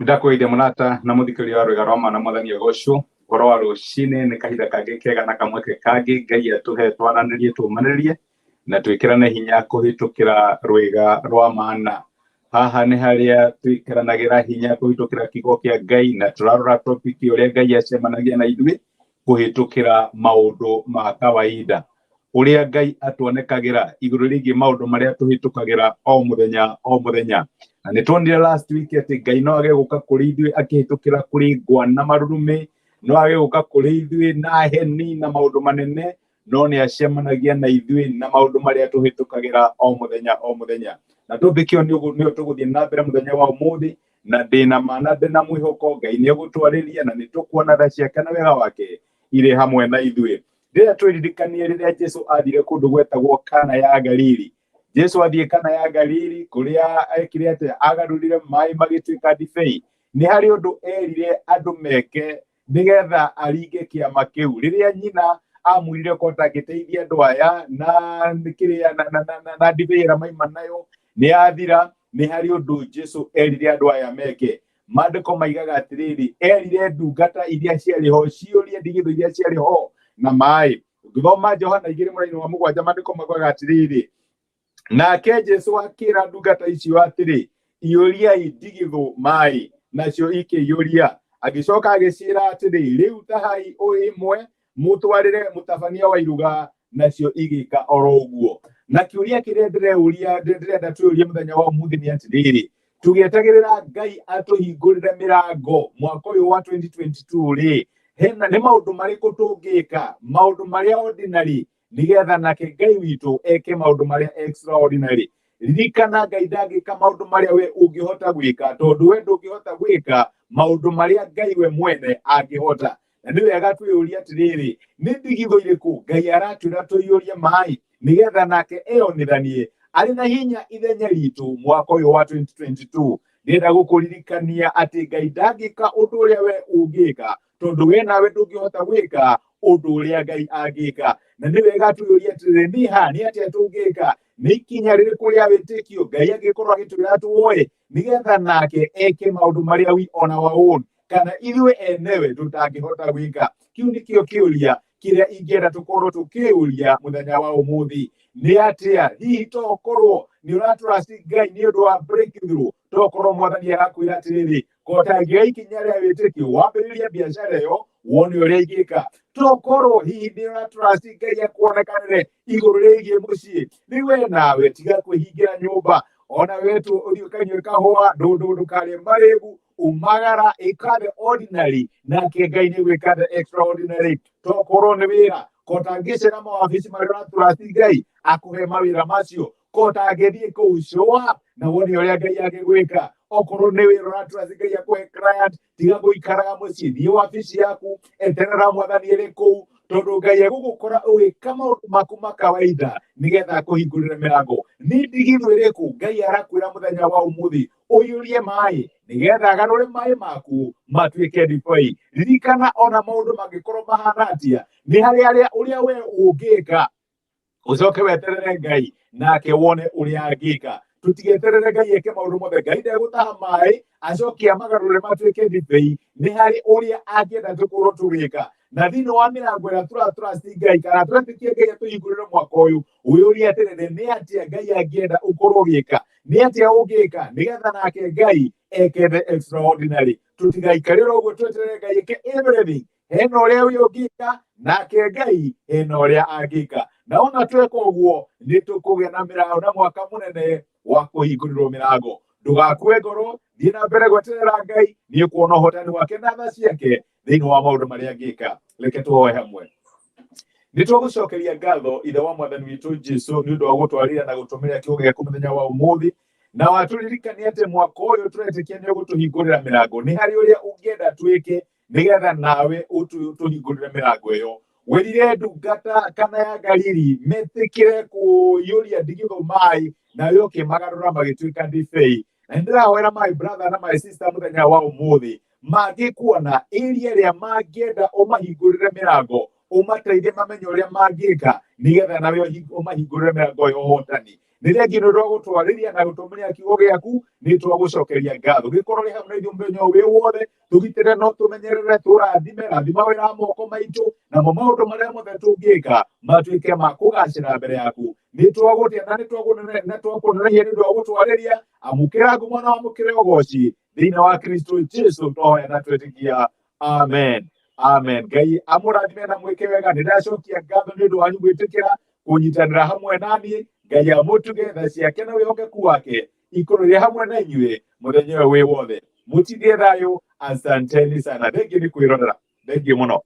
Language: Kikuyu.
Ndakwĩire mũrata na mũthikĩrĩria wa rwĩga rwa mana mwathani agocwo ũhoro wa rũcinĩ nĩ kahinda kangĩ kega na kamweke kangĩ Ngai atũhe twaranĩrie tũmanĩrie na twĩkĩrane hinya kũhĩtũkĩra rwĩga rwa mana. Haha nĩ harĩa twĩkĩranagĩra hinya kũhĩtũkĩra kiugo kĩa Ngai na tũrarora topic ũrĩa Ngai acemanagia na ithuĩ kũhĩtũkĩra maũndũ ma kawaida. Ũrĩa Ngai atuonekagĩra igũrũ rĩgiĩ maũndũ marĩa tũhĩtũkagĩra o mũthenya o mũthenya. Na nĩ tuonire last week atĩ Ngai no age gũka kũrĩ ithuĩ akĩhĩtũkĩra kũrĩ ngwa na marurumĩ, no age gũka kũrĩ ithuĩ na heni na maũndũ manene, no nĩ acemanagia na ithuĩ na maũndũ marĩa tũhĩtũkagĩra o mũthenya o mũthenya. Na topic ĩyo nĩyo tũgũthiĩ na mbere mũthenya wa ũmũthĩ, na ndĩna ma na ndĩna mwĩhoko Ngai nĩ egũtwarĩria na nĩ tũkuona tha ciake na wega wake irĩ hamwe na ithuĩ. Rĩrĩa twĩririkanie rĩrĩa Jesu athire kũndũ gwetagwo Kana ya Galili. Jesu athiĩ Kana ya Galili kũrĩa ekire atĩa? Agarũrire maĩ magĩtuĩka ndibei. Nĩ harĩ ũndũ erire andũ meke nĩgetha aringe kĩama kĩu. Rĩrĩa nyina amwĩrire ko ndangĩteithia andũ aya na kĩrĩa na ndibei ĩrĩa maima nayo nĩ yathira, nĩ harĩ ũndũ Jesu erire andũ aya meke. Maandĩko maigaga atĩrĩrĩ, erire ndungata iria ciarĩ ho ciũrie ndigithũ iria ciarĩ ho na maĩ. Ũngĩthoma Johana igĩrĩ mũraini wa mũgwanja, maandĩko maugaga atĩrĩrĩ, nake Jesu akĩra ndungata icio atĩrĩ, iyũriai ndigithũ maĩ, nacio ikĩiyũria. Agĩcoka agĩciĩra atĩrĩ, rĩu tahai o ĩmwe mũtwarĩre mũtabania wa iruga, nacio igĩka oro ũguo. Na kĩũria kĩrĩa ndĩreũria, ndĩrenda twĩũrie mũthenya wa ũmũthĩ nĩ atĩrĩrĩ, tũgĩetagĩrĩra Ngai atũhingũrĩre mĩrango mwaka ũyũ wa 2022 rĩ, hena nĩ maũndũ marĩkũ tũngĩka, maũndũ marĩa ordinary, nĩgetha nake Ngai witũ eke maũndũ marĩa extraordinary. Ririkana Ngai ndangĩka maũndũ marĩa we ũngĩhota gwĩka, tondũ we ndũngĩhota gwĩka maũndũ marĩa Ngai we mwene angĩhota. Na nĩ wega twĩyũrie atĩrĩrĩ, nĩ ndigithũ irĩkũ Ngai aratwĩra tũiyũrie maĩ nĩgetha nake eyonithanie arĩ na hinya ithenya ritũ mwaka ũyũ wa 2022? Ndĩrenda gũkũririkania atĩ Ngai ndangĩka ũndũ ũrĩa we ũngĩka, tondũ we nawe ndũngĩhota gwĩka ũndũ ũrĩa Ngai angĩka. Na nĩ wega twĩyũrie atĩrĩrĩ, nĩ ha, nĩ atĩa tũngĩka? Nĩ ikinya rĩrĩkũ rĩa wĩtĩkio Ngai angĩkorwo agĩtwĩra tuoe nĩgetha nake eke maũndũ marĩa we on our own kana ithuĩ enewe tũtangĩhota gwĩka? Kĩu nĩkĩo kĩũria kĩrĩa ingĩenda tũkorwo tũkĩũria mũthenya wa ũmũthĩ. Nĩ atĩa hihi to ũkorwo nĩ ũratũrasti Ngai nĩ ũndũ wa breakthrough, to ũkorwo mwathani arakwĩra atĩrĩrĩ, kotangĩoya ikinya rĩa wĩtĩkio wambĩrĩrie biacara ĩyo wone ũrĩa ingĩka. To ũkorwo hihi nĩ ũratũrasti Ngai akuonekanĩre igũrũ rĩgiĩ mũciĩ. Rĩu we nawe tiga kwĩhingĩra nyũmba, ona wetwo ũthiĩ ũkanyue kahũa, ndũkarĩe marĩgu, umagara, ĩka the ordinary, nake Ngai nĩ gwĩka the extraordinary. Tokorwo nĩ wĩra, kotangĩcera mawabici marĩa ũratũrasti Ngai akũhe mawĩra macio, kotangĩthiĩ kũu show up na wone ũrĩa Ngai angĩgwĩka. Okorwo nĩ wĩra ũratũrasti Ngai akũhe client, tiga gũikaraga mũciĩ, thiĩ wabici yaku, eterera mwathani ĩrĩ kũu, tondũ Ngai egũgũkora ũgĩka maũndũ maku ma kawaida nĩgetha akũhingũrĩre mĩrango. Nĩ ndigithũ ĩrĩkũ Ngai arakwĩra mũthenya wa ũmũthĩ ũiyũrie maĩ nĩgetha agarũre maĩ maku matuĩke ndibei? Ririkana ona maũndũ mangĩkorwo mahana atĩa, nĩ harĩ arĩa ũrĩa we ũngĩka, ũcoke weterere Ngai nake wone ũrĩa angĩka. Tũtigeterere Ngai eke maũndũ mothe. Ngai ndegũtaha maĩ acoke amagarũre matuĩke ndibei. Nĩ harĩ ũrĩa angĩenda tũkorwo tũgĩka. Na thĩinĩ wa mĩrango ĩrĩa tũratrust Ngai kana tũretĩkia Ngai atũhingũrĩre mwaka ũyũ, wĩyũrie atĩrĩrĩ, nĩ atĩa Ngai angĩenda ũkorwo ũgĩka? Nĩ atĩa ũngĩka nĩgetha nake Ngai eke the extraordinary? Tũtigaikarĩre ũguo tweterere Ngai eke everything. Hena ũrĩa we ũngĩka, nake Ngai hena ũrĩa angĩka. Na ona tweka ũguo nĩ tũkũgĩa na mĩrango na mwaka mũnene wa kũhingũrĩrwo mĩrango. Ndũgakue ngoro, thiĩ na mbere gweterera Ngai, nĩ ũkuona ũhotani wake na tha ciake thĩinĩ wa maũndũ marĩa angĩka. Reke tũhoe hamwe. Nĩ twagũcokeria ngatho Ithe wa Mwathani witũ Jesu nĩ ũndũ wa gũtwarĩra na gũtũmĩra kiugo gĩaku mũthenya wa ũmũthĩ, na watũririkania atĩ mwaka ũyũ tũretĩkia nĩ ũgũtũhingũrĩra mĩrango. Nĩ harĩ ũrĩa ũngĩenda twĩke nĩgetha nawe ũtũhingũrĩre mĩrango ĩyo. Wĩrire ndungata kana ya Galili metĩkĩre kũiyũria ndigithũ maĩ, nawe ũkĩmagarũra magĩtuĩka ndibei. Na nĩndĩrahoera my brother na my sister mũthenya wa ũmũthĩ, mangĩkuona area ĩrĩa mangĩenda ũmahingũrĩre mĩrango, ũmateithie mamenye ũrĩa mangĩka nĩgetha nawe ũmahingũrĩre mĩrango ya ũhotani. Nĩ thengiũ nĩ ũndũ wa gũtwarĩria na gũtũmĩria kiugo gĩaku, nĩ twagũcokeria ngatho. Gĩkorwo rĩ hamwe na ithuĩ mũthenya ũyũ wĩ wothe, tũgitĩre no tũmenyerere, tũrathime, rathima wĩra wa moko maitũ, namo maũndũ marĩa mothe tũngĩka matuĩke ma kũgacĩra mbere yaku. Nĩ twagũtĩa na nĩ twakũnenehia nĩ ũndũ wa gũtwarĩria. Amũkĩra ngumo na wamũkĩre ũgoci thĩinĩ wa Kristo Jesu, twahoya na twetĩkia, amen, amen. Ngai amũrathime na mwĩke wega. Nĩ ndacokia ngatho nĩ ũndũ wanyu gwĩtĩkĩra kũnyitanĩra hamwe naniĩ. Ngai amũtuge, tha ciake na wĩhokeku wake ikorwo irĩ hamwe na inyuĩ mũthenya ũyũ wĩ wothe. Mũtindie thayũ. Asanteni sana, thengiũ nĩ kwĩrorera, thengiũ mũno.